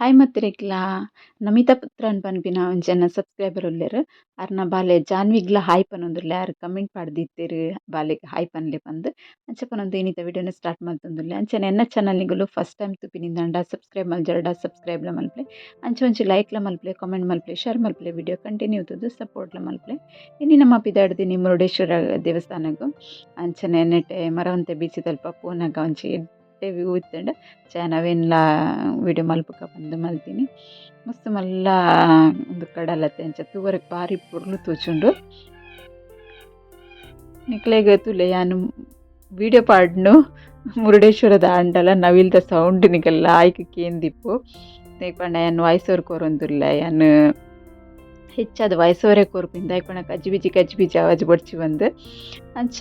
Hi ಮತ್ತಿರೆಗ್ಲಾ Namita Puthran ಪನ್ಪಿನ ಒಂಜಿ subscriber ಉಲ್ಲೆರ್. ಅರ್ನ ಬಾಲೆ ಜಾನ್ವಿಗ್ಲ ಹಾಯ್ ಪನೊಂದುಲ್ಲೆ. ಆರ್ ಕಮೆಂಟ್ ಪಾಡ್ದಿತ್ತೆರ್ ಬಾಲೆಗ್ ಹಾಯ್ ಪನ್ಲೆ ಪಂದ್. ಅಂಚ ಪನೊಂದು ಇನಿತ ವಿಡಿಯೋನ ಸ್ಟಾರ್ಟ್ ಮಲ್ತೊಂದುಲ್ಲೆ. ಅಂಚನೆ ಎನ್ನ ಚಾನಲ್ ನಿಗುಲು ಫಸ್ಟ್ ಟೈಮ್ ತೂಪಿನಿಂದಾಂಡ ಸಬ್ಸ್ಕ್ರೈಬ್ ಮಲ್ಜರ್ಡ ಸಬ್ಸ್ಕ್ರೈಬ್ ಲ ಮಲ್ಪುಲೆ. ಅಂಚ ಒಂಜಿ ಲೈಕ್ ಲ ಮಲ್ಪುಲೆ, ಕಾಮೆಂಟ್ ಮಲ್ಪುಲೆ, ಶೇರ್ ಮಲ್ಪುಲೆ, ವಿಡಿಯೋ ಕಂಟಿನ್ಯೂ ತೂದು ಸಪೋರ್ಟ್ ಲ ಮಲ್ಪುಲೆ. ಇನಿ ನಮ್ಮ ಪಿದಾಡ್ದಿನಿ ಮುರುಡೇಶ್ವರ ದೇವಸ್ಥಾನಗ್. ಅಂಚನೆ ನೆಟೆ ಮರವಂತೆ ಬೀಚ್ ದಲ್ಪ ಪೋನಗ ಒಂಜಿ ಎಡ್ಡೆ ವ್ಯೂ ಇತ್ತ್ಂಡ್. ಅವೆನ್ಲ ವಿಡಿಯೋ ಮಲ್ಪುಗ ಪಂದ್ ಮಲ್ತಿನಿ. ಮಸ್ತ್ ಮಲ್ಲ ಉಂದು ಕಡಲತೆ ಅಂಚ ತೂವರೆಗ್ ಬಾರಿ ಪೊರ್ಲು ತೋಜುಂಡು. ನಿಕ್ಲೆಗ್ ತೂಲೆ ಯಾನ್ ವಿಡಿಯೋ ಪಾಡ್ನು ಮುರುಡೇಶ್ವರದ ಆಂಡಲ ನವಿಲ್ದ ಸೌಂಡ್ ನಿಕಲ್ಲ ಲಾಯ್ಕ್ ಕೇಂದಿಪ್ಪು. ದಾಯೆ ಪಂಡ ಯಾನ್ ವಾಯ್ಸ್ ಓವರ್ ಕೊರೊಂದುಲ್ಲೆ. ಯಾನ್ ಹೆಚ್ಚಾದ್ ವಾಯ್ಸ್ ಓವರೇ ಕೊರ್ಪಿನಿ. ದಾಯೆ ಪಂಡ ಕಜ್ಜಿ ಕಜ್ಜಿ ಬಿಜಿ ಆವಾಜ್ ಬೊಡ್ಚಿ ಪಂದ್. ಅಂಚ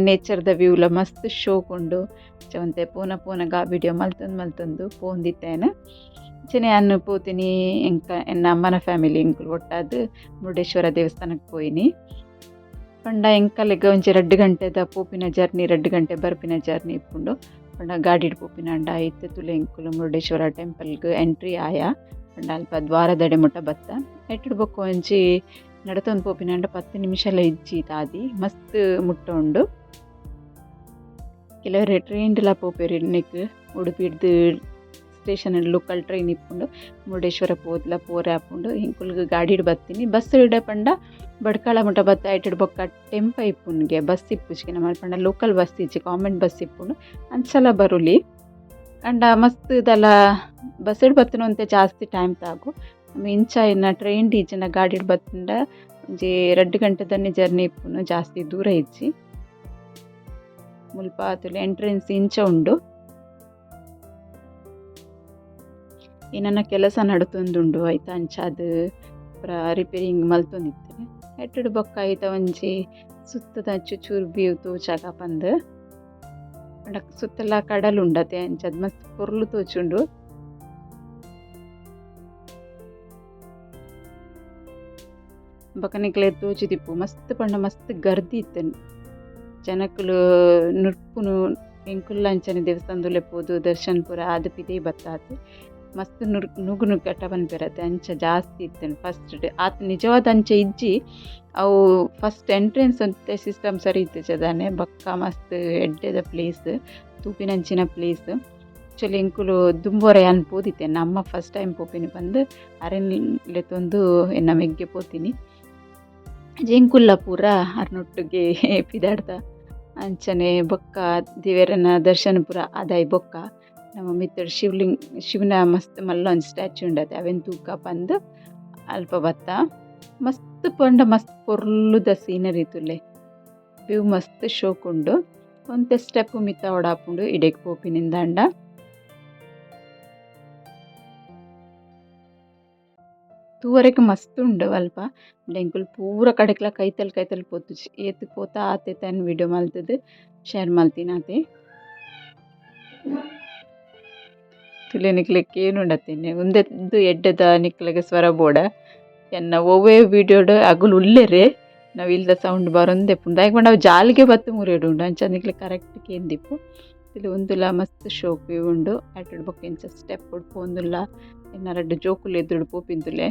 ನೇಚರ್ದ ವ್ಯೂಲ ಮಸ್ತ್ ಶೋಕ್ ಉಂಡು. ಅಂಚ ಒಂತೆ ಪೋನ ಪೋನಗ ವಿಡಿಯೋ ಮಲ್ತೊಂದು ಮಲ್ತೊಂದು ಪೋವೊಂದಿತ್ತೇನೆ. ಅಂಚನೆ ಯಾನ್ ಪೋತಿನಿ ಎಂಕ ಎನ್ನ ಅಮ್ಮನ ಫ್ಯಾಮಿಲಿ ಎಂಕುಲು ಒಟ್ಟಾದ್ ಮುರುಡೇಶ್ವರ ದೇವಸ್ಥಾನಕ್ಕೆ ಪೋಯಿನಿ. ಪಂಡ ಎಂಕಲೆಗ್ ಒಂಜಿ 2 ಗಂಟೆದ ಪೋಪಿನ ಜರ್ನಿ, 2 ಗಂಟೆ ಬರ್ಪಿನ ಜರ್ನಿ ಇಪ್ಪುಂಡು. ಪಂಡ ಗಾಡಿಡ್ ಪೋಪಿನಾಂಡ ಇತ್ತೆ ತೂಲೆ ಎಂಕುಲು ಮುರುಡೇಶ್ವರ ಟೆಂಪಲ್ಗ್ ಎಂಟ್ರಿ ಆಯ. ಪಂಡ ಅಲ್ಪ ದ್ವಾರದಡೆ ಮುಟ್ಟ ಬತ್ತ. ಎಟ್ಟುಡು ಬೊಕ್ಕ ಒಂಜಿ ನಡತೊಂದು ಪೋಪಿನಾಂಡ 10 ನಿಮಿಷಲ ಇಜ್ಜಿ ತಾದಿ ಮಸ್ತ್ ಮುಟ್ಟ ಉಂಡು. ಕೆಲವೆರ್ ಟ್ರೈನ್ ಡ್ಲ ಪೋಪೆರ್ ನೆಕ್ ಉಡುಪಿಡ್ದು ಸ್ಟೇಷನ್ ಲೋಕಲ್ ಟ್ರೈನ್ ಇಪ್ಪುಂಡು. ಮುರುಡೇಶ್ವರ ಪೋದ್ಲ ಪೋರೆ ಆಪುಂಡು. ಎಂಕುಲ್ಗ್ ಗಾಡಿಡ್ ಬತ್ತಿನಿ. ಬಸ್ ಡ್ ಪಂಡ ಬಡ್ಕಳ ಮುಟ್ಟ ಬತ್ತ ಐಟುಡು ಬೊಕ್ಕ ಟೆಂಪ ಇಪ್ಪುನ್ಗೆ ಬಸ್ ಇಪ್ಪುಜಿ ನಮ್ಮ ಪಂಡ ಲೋಕಲ್ ಬಸ್ ಇಜ್ಜಿ, ಕಾಮನ್ ಬಸ್ ಇಪ್ಪುಂಡು. ಅಂಚಲ ಬರೊಲಿ. ಅಂಡ ಮಸ್ತ್ ದಾಲ ಬಸ್ ಡ್ ಬತ್ತಿನ ಒಂತೆ ಜಾಸ್ತಿ ಟೈಮ್ ತಾಗು. ಇಂಚ ಇನ್ನ ಟ್ರೈನ್ ಡ್ ಇಜ್ಜಿಂಡ ಗಾಡಿಡ್ ಬತ್ತುಂಡ ಒಂಜಿ 2 ಗಂಟೆದನೆ ಜರ್ನಿ ಇಪ್ಪುನು, ಜಾಸ್ತಿ ದೂರ ಇಜ್ಜಿ. ಮುಲ್ಪ ತೂಲೆ ಎಂಟ್ರೆನ್ಸ್ ಇಂಚ ಉಂಡು. ಏನನ್ನ ಕೆಲಸ ನಡತೊಂದುಂಡು ಐತ ಅಂಚಾದ್ ಪೂರ ರಿಪೇರಿಂಗ್ ಮಲ್ತೊಂದಿತ್ತೆರ್. ಎಟ್ಟುಡು ಬೊಕ್ಕ ಐತ ಒಂಜಿ ಸುತ್ತದ ಚೂರು ವ್ಯೂ ತೋಜಾಗ ಪಂದ್. ಪಂಡ ಸುತ್ತಲ ಕಡಲ್ ಉಂಡತೆ ಅಂಚಾದ್ ಮಸ್ತ್ ಪೊರ್ಲು ತೋಜುಂಡು. ಬೊಕ ನಿಕ್ಲೆಗ್ ತೋಜಿದಿಪ್ಪು ಮಸ್ತ್ ಪಂಡ ಮಸ್ತ್ ಗರ್ದಿ ಇತ್ತ್ಂಡ್. ಜನಕುಲು ನುರ್ಪುನು ಎಂಕುಲ್ಲ ಅಂಚನೆ ದೇವಸ್ಥಾನದುಲ್ಲೆ ಪೋದು ದರ್ಶನ ಪೂರ ಆದ್ ಪಿದಯಿ ಬತ್ತಾತ್. ಮಸ್ತ್ ನುಗು ನುಗ್ಗಟ ಪನ್ಪೆರತೆ ಅಂಚ ಜಾಸ್ತಿ ಇತ್ತ್ಂಡ್ ಫಸ್ಟ್ ಆತ್ ನಿಜವಾದ ಅಂಚ ಇಜ್ಜಿ. ಅವು ಫಸ್ಟ್ ಎಂಟ್ರೆನ್ಸ್ ಒಂತೆ ಸಿಸ್ಟಮ್ ಸರಿ ಇತ್ತಿಜ ದಾನೆ. ಬೊಕ್ಕ ಮಸ್ತ್ ಎಡ್ಡೆದ ಪ್ಲೇಸ್, ತೂಪಿನಂಚಿನ ಪ್ಲೇಸ್. ಆಕ್ಚುಲಿ ಎಂಕುಲು ದುಂಬೊರ ಯಾನ್ ಪೋದಿತ್ತೆ. ನಮ್ಮ ಫಸ್ಟ್ ಟೈಮ್ ಪೋಪಿನಿ ಪಂದ್ ಅರೆನ್ ಲೆತೊಂದು ಎನ್ನ ಮೆಗ್ಗೆ ಪೋತಿನಿ. ಎಂಕುಲ್ಲ ಪೂರ ಅರ್ನೊಟ್ಟುಗೆ ಪಿದಾಡ್ದ. ಅಂಚನೆ ಬೊಕ್ಕ ದೇವೆರೆನ ದರ್ಶನ ಪೂರ ಆದಾಯಿ ಬೊಕ್ಕ ನಮ್ಮ ಮಿತ್ತ್ ಶಿವಲಿಂಗ ಶಿವನ ಮಸ್ತ್ ಮಲ್ಲ ಒಂಜಿ ಸ್ಟ್ಯಾಚ್ಯೂ ಉಂಡತೆ ಅವೆನ್ ತೂಕ ಪಂದ್ ಅಲ್ಪ ಬತ್ತ. ಮಸ್ತ್ ಪಂಡ ಮಸ್ತ್ ಪೊರ್ಲುದ ಸೀನರಿ ತೂಲೆ. ವ್ಯೂ ಮಸ್ತ್ ಶೋಕ್ ಉಂಡು. ಒಂತೆ ಸ್ಟೆಪ್ ಮಿತ್ತ ಓಡಾಪುಂಡು ಇಡೆಗ್ ಪೋಪಿನಿಂದಾಂಡ. ತೂವರೆಗ್ ಮಸ್ತ್ ಉಂಡು ಅಲ್ಪ. ಎಂಕುಲು ಪೂರ ಕಡೆಕ್ಲ ಕೈತಲ್ ಕೈತಲ್ ಪೋತುಜಿ. ಏತ್ ಪೋತ ಆತೆ ತನ್ ವಿಡಿಯೋ ಮಲ್ತುದು ಶೇರ್ ಮಲ್ತಿನಾತೆ. ತೂಲೆ ನಿಕ್ಲೆಗ್ ಕೇನುಂಡತ್ತೇನೆ ಉಂದೆದ್ದು ಎಡ್ಡೆದ ನಿಕ್ಲೆಗ್ ಸ್ವರ ಬೋಡ. ಎನ್ನ ಒವ್ವೇ ವಿಡಿಯೋಡ್ ಅಗುಲು ಉಲ್ಲೆರೆ ನವಿಲ್ದ ಸೌಂಡ್ ಬರೊಂದೆ ಉಪ್ಪುಂಡು. ದಾಯೆಗ್ ಪಂಡ ಅವು ಜಾಲ್ಗೆ ಬತ್ತ್ ಮುರಿಯೊಡು ಉಂಡು. ಅಂಚ ನಿಕ್ಲೆಗ್ ಕರೆಕ್ಟ್ ಕೇಂದಿಪ್ಪು. ತೂಲೆ ಉಂದುಲ ಮಸ್ತ್ ಶೋಕು ವ್ಯೂ ಉಂಡು. ಆಟಡ್ ಬೊಕ್ಕ ಇಂಚ ಸ್ಟೆಪ್ ಪೋವೊಂದುಲ್ಲ. ಎನ್ನ ರಡ್ಡ್ ಜೋಕುಲು ಎದುರುಡು ಪೋಪಿಂದುಲ್ಲೆ.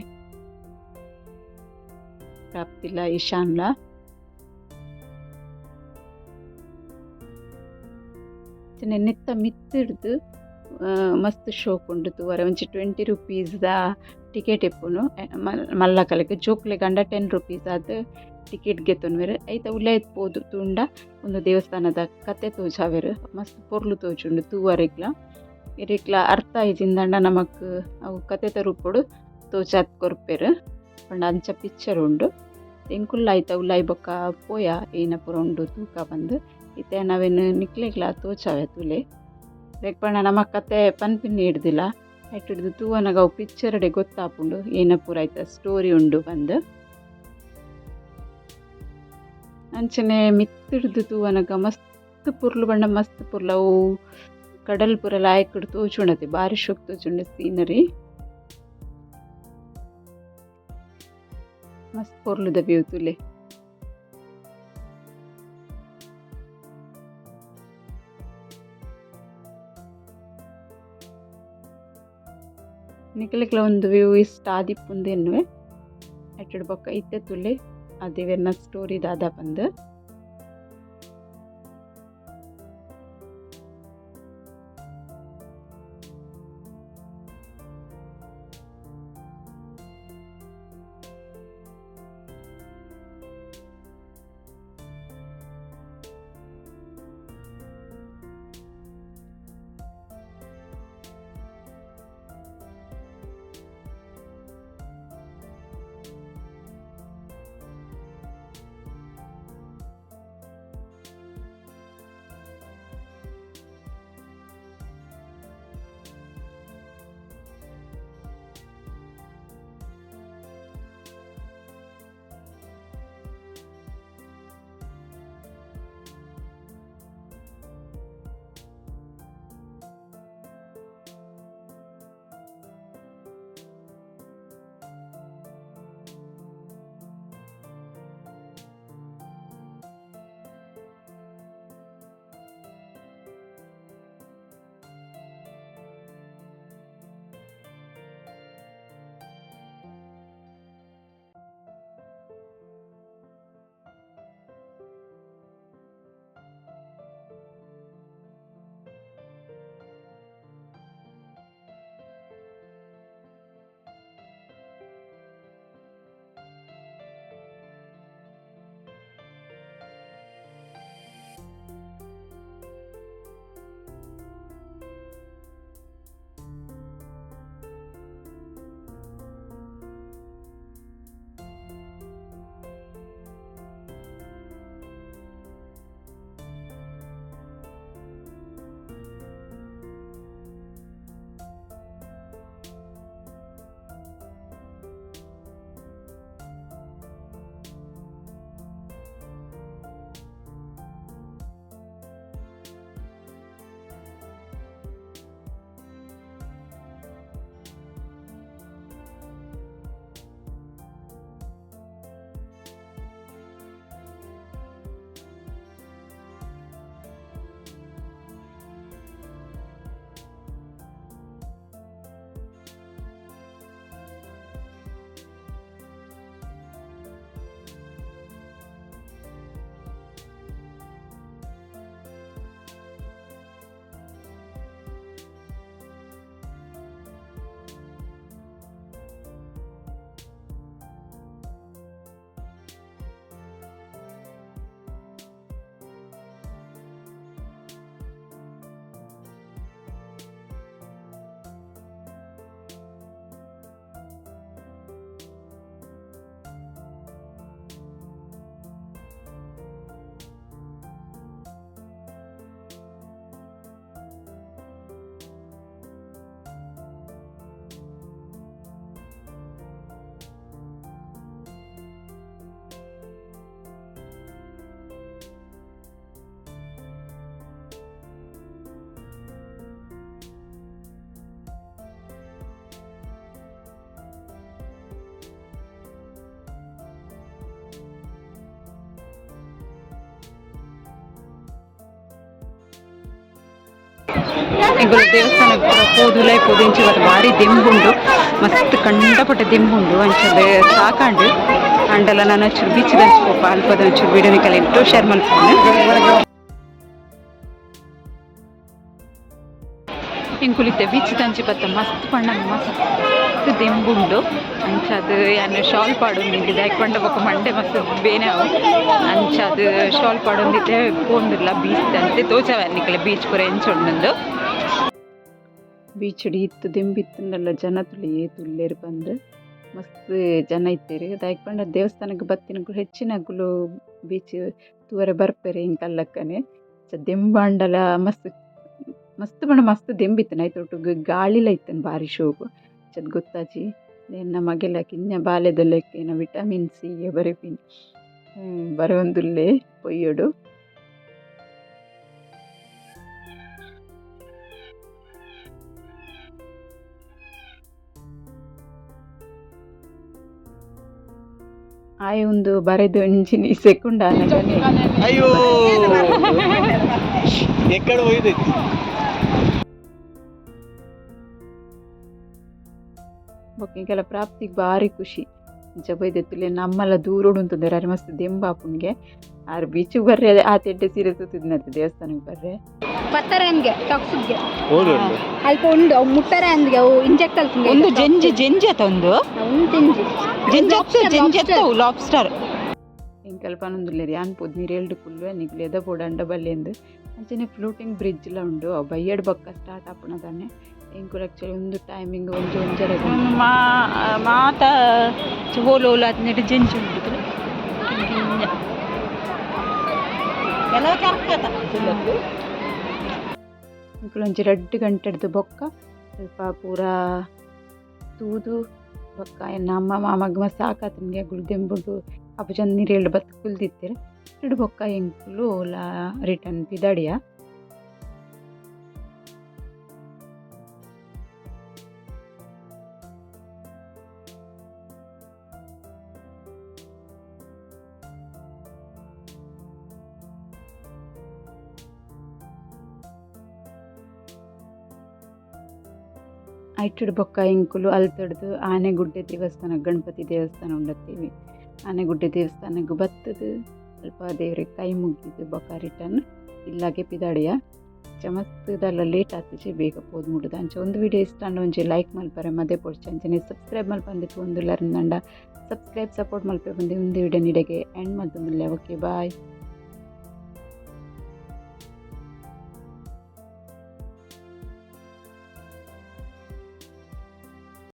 ಪ್ರಾಪ್ತಿಲ ಇಶಾನ್ಲ. ಅಂಚನೆ ನೆತ್ತ ಮಿತ್ತ್ ಮಸ್ತ್ ಶೋಕ್ ಉಂಡು ತೂವರೆ. ಒಂಜಿ 20 ರುಪೀಸ್ ದ ಟಿಕೆಟ್ ಇಪ್ಪುನು. ಮಲ್ಲಕಲೆಗ್ ಜೋಕುಲೆಗ್ ಆಂಡ 10 ರುಪೀಸ್ ಆದ್ ಟಿಕೆಟ್ ಗೆತೊನ್ವೆರ್. ಐತ ಉಲಾಯಿ ಪೋದು ತೂಂಡ ಉಂದು ದೇವಸ್ಥಾನದ ಕತೆ ತೋಜಾವೆರ್. ಮಸ್ತ್ ಪೊರ್ಲು ತೋಜುಂಡು ತೂವರೆಗ್ಲ. ಇರೆಗ್ಲ ಅರ್ಥ ಆಯಿಜಿಂದಾಂಡ ನಮಕ್ ಅವು ಕತೆತ ರೂಪೊಡು ತೋಜಾದ್ ಕೊರ್ಪೆರ್. ಪಂಡ ಅಂಚ ಪಿಕ್ಚರ್ ಉಂಡು. ಎಂಕುಲ್ಲ ಐತ ಉಲಾಯಿ ಬೊಕ್ಕ ಪೋಯ ಏನ ಪೂರ ಉಂಡು ತೂಕ ಪಂದ್. ಇತ್ತೆ ಅವೆನ್ ನಿಕ್ಲೆಗ್ಲ ತೋಜಾವೆ ತೂಲೆ. ದಾಯೆಗ್ ಪಂಡ ನಮ ಕತೆ ಪನ್ಪಿನ ಹಿಡ್ದಿಲ್ಲ. ಐಟ್ ತೂವನಗ ಅವು ಪಿಕ್ಚರ್ ಡೆ ಗೊತ್ತಾಪುಂಡು ಏನ ಪೂರ ಐತ ಸ್ಟೋರಿ ಉಂಡು ಪಂದ್. ಅಂಚನೆ ಮಿತ್ತ್ ತೂವನಗ ಮಸ್ತ್ ಪೊರ್ಲು ಪಂಡ ಮಸ್ತ್ ಪೊರ್ಲು ಅವು ಕಡಲ್ ಪೂರ ಲಾಯ್ಕ್ ತೋಜುಂಡತೆ ಬಾರಿ ಶೋಕು ತೋಜುಂಡು ಸೀನರಿ. ಮಸ್ತ್ ಪೊರ್ಲುದ ವ್ಯೂ ತೂಲೆ. ನಿಕಲೆಗ್ಲ ಒಂದು ವ್ಯೂ ಇಷ್ಟ ಆದಿಪ್ಪುಂದು ಎನ್ನುವೆ. ಐಟೆಡ್ ಬೊಕ್ಕ ಇತ್ತೆ ತೂಲೆ ಆ ದೇವೆರ್ನ ಸ್ಟೋರಿ ದಾದ ಪಂದ್. ಎಂಕುಲು ದೇವಸ್ಥಾನ ಪೋದುಲೈ ಪೋದು ಇಂಚ ಬತ್ತ ಬಾರಿ ದೆಂಬುಂಡು, ಮಸ್ತ್ ಕಂಡಪಟ್ಟೆ ದೆಂಬುಂಡು. ಅಂಚದ ಸಾಕಾಂಡ್. ಅಂಡಲ ನನ ಚೂರು ಬೀಚ್ ದಂಚಿ ಪೋಪ. ಅಲ್ಪದ ಒಂಚೂರು ವಿಡಿಯೋ ನಿಕಲೆಗ್ ಶೇರ್ ಮಲ್ಪುನೆ. ಎಂಕುಲು ಇತ್ತೆ ಬೀಚ್ ದಂಚಿ ಬತ್ತ. ಮಸ್ತ್ ಪಂಡ ಮಸ್ತ್ ದೆಂಬುಂಡು. ಅಂಚಾದ್ ಯಾನ್ ಶಾಲ್ ಪಾಡೊಂದಿದ್ದೆ. ದಾಯೆ ಪಂಡ ಬೊಕ ಮಂಡೆ ಮಸ್ತ್ ಬೇನೆ ಆವು. ಅಂಚಾದ್ ಶಾಲ್ ಪಾಡೊಂದಿತ್ತೆ ಪೋಂದುಲ್ಲ ಬೀಚ್ ಅಂತೆ. ತೋಜಾವೆ ನಿಕಲೆ ಬೀಚ್ ಪೂರ ಎಂಚ ಉಂಡುಂದು. ಬೀಚ್ ಡ್ ಇತ್ತ್ ದೆಂಬು ಇತ್ತುಂಡಲ ಜನತುಲು ಏತ್ ಉಲ್ಲೆರ್ ಪಂದ್. ಮಸ್ತ್ ಜನ ಇತ್ತೆರ್. ದಾಯೆ ಪಂಡ ದೇವಸ್ಥಾನಗ್ ಬತ್ತಿನಕುಲು ಹೆಚ್ಚಿನಕುಲು ಬೀಚ್ ತೂವರೆ ಬರ್ಪೆರ್ ಎಂಕಲ್ಲಕ್ಕನೆ. ದೆಂಬಾಂಡಲ ಮಸ್ತ್ ಮಸ್ತ್ ಪಂಡ ಮಸ್ತ್ ದೆಂಬು ಇತ್ತ್ಂಡ್. ಐತ ಒಟ್ಟುಗು ಗಾಳಿಲ ಇತ್ತ್ಂಡ್ ಬಾರಿ ಶೋಕು. ಅಂಚ ಗೊತ್ತಾಜಿ. ಎನ್ನ ಮಗೆಲ ಕಿನ್ಯ ಬಾಲೆದ ಲೆಕ್ಕ ವಿಟಮಿನ್ ಸಿ ಬರೆಪಿನಿ ಬರೊಂದುಲ್ಲೆ ಪೊಯ್ಯೊಡು. ಆಯೆ ಉಂದು ಬರೆದು ಒಂಜಿನಿ ಸೆಕೆಂಡ್ ಆನಗನೆ. అయ్యో, ఎక్కడ పోయింది? ಬೊಕ್ಕ ಎಂಕೆಲ್ಲ ಪ್ರಾಪ್ತಿಗ್ ಬಾರಿ ಖುಷಿ. ಇಂಚ ಬೈದೆರ್ ತೂಲೆ ನಮ್ಮಲ ದೂರೊಡು ಉಂತುದೆರ್ ಅರೆ ಮಸ್ತ್ ದೆಂಬ ಆಪುಂಡ್ಗೆ. ಆರ್ ಬೀಚ್ ಬರ್ರೆ ಆತ್ ಎಡ್ಡೆ ಸೀರೆ ಸುತ್ತುದಿನತೆ ದೇವಸ್ಥಾನಗ್ ಬರ್ರೆ. ಪತ್ತರ ಅಂದ್ಗೆ ಟಾಕ್ಸಿಕ್ಗೆ. ಓಲು? ಅಲ್ಪ ಉಂಡು, ಅವು ಮುಟ್ಟರೆ ಅಂದ್ಗೆ, ಅವು ಇಂಜೆಕ್ಟ್ ಅಲ್ಪುಂಗೆ. ಒಂದು ಜೆಂಜಿ, ಜೆಂಜಿ ಅತ್ತ ಒಂದು? ಉಂದು ಜೆಂಜಿ. ಜೆಂಜಿ ಅತ್ತ, ಜೆಂಜಿ ಅತ್ತ ಅವು, ಲಾಬ್ಸ್ಟರ್. ಎಂಕಲ್ಪ ಪನೊಂದುಲ್ಲೆರ್ ಯಾನ್ ಪೋದು ನಿರೆಲ್ಡ್ ಕುಲ್ಲುವೆ, ನಿಕ್ಲ್ ಎದ ಬೋಡಾಂಡ ಬಲ್ಲೆಂದ್. ಅಂಚನೆ ಫ್ಲೋಟಿಂಗ್ ಬ್ರಿಡ್ಜ್ ಲ ಉಂಡು. ಅವು ಬಯ್ಯಡ್ ಬೊಕ್ಕ ಸ್ಟಾರ್ಟ್ ಆಪುನ ದಾನೆ. ಎಂಕುಲು ಆಕ್ಚುಲಿ ಉಂದು ಟೈಮಿಂಗ್ ಒಂಜಿ ಒಂಜರೆ ಗಂಟೆ. ಮಾ ಮಾತ ಓಲು ಓಲು ಅದ್ನೆಡ್ ಜೆಂಜಿ ಉಂಡು ತೂಲೆ. ಕಿನ್ನ ಕಿನ್ನ. ಕೆಲವು ಚರ್ಕತ. ಎಂಕುಲು ಒಂಜಿ ರಡ್ಡ್ ಗಂಟೆಡ್ದ್ ಬೊಕ್ಕ ಅಲ್ಪ ಪೂರ ತೂದು ಬೊಕ್ಕ ಎನ್ನ ಅಮ್ಮ ಮಾಮಗ್ ಮಸ್ತ್ ಸಾಕಾತುಂಡ್ಗೆ. ಅಗುಲು ದೆಂಬುಡು ಅಪುಜ ನಿರೆಲ್ಡ್ ಬತ್ತ್ ಕುಲ್ದಿತ್ತೆರ್. ಐಡ್ ಬೊಕ್ಕ ಎಂಕುಲು ಓಲ ರಿಟರ್ನ್ ಪಿದಾಡಿಯ. ಐಟುಡ್ ಬೊಕ್ಕ ಎಂಕುಲು ಅಲ್ತುಡ್ದು ಆನೆಗುಡ್ಡೆ ದೇವಸ್ಥಾನ, ಗಣಪತಿ ದೇವಸ್ಥಾನ ಉಂಡತ್ತೀವಿ, ಆನೆಗುಡ್ಡೆ ದೇವಸ್ಥಾನಗ್ ಬತ್ತುದು ಅಲ್ಪ ದೇವ್ರೆಗ್ ಕೈ ಮುಗಿದು ಬೊಕ್ಕ ರಿಟರ್ನ್ ಇಲ್ಲಗೆ ಪಿದಾಡಿಯ. ಅಂಚ ಮಸ್ತ್ ದಾಲ ಲೇಟ್ ಆತುಜಿ, ಬೇಗ ಪೋದು ಮುಟ್ಟುದು. ಅಂಚ ಒಂದು ವಿಡಿಯೋ ಇಷ್ಟ ಆಂಡ ಒಂಜಿ ಲೈಕ್ ಮಲ್ಪರೆ ಮದೆ ಪೋಡ್ಚಿ. ಅಂಚನೆ ಸಬ್ಸ್ಕ್ರೈಬ್ ಮಲ್ಪಂದೆ ತೂವೊಂದುಲ್ಲೆರ್ ಅಂಡ ಸಬ್ಸ್ಕ್ರೈಬ್ ಸಪೋರ್ಟ್ ಮಲ್ಪೆ. ಬಂದು ಒಂದು ವಿಡಿಯೋ ನಿಡೆಗೆ ಎಂಡ್ ಮಲ್ತೊಂದುಲ್ಲೆ. Okay, boy.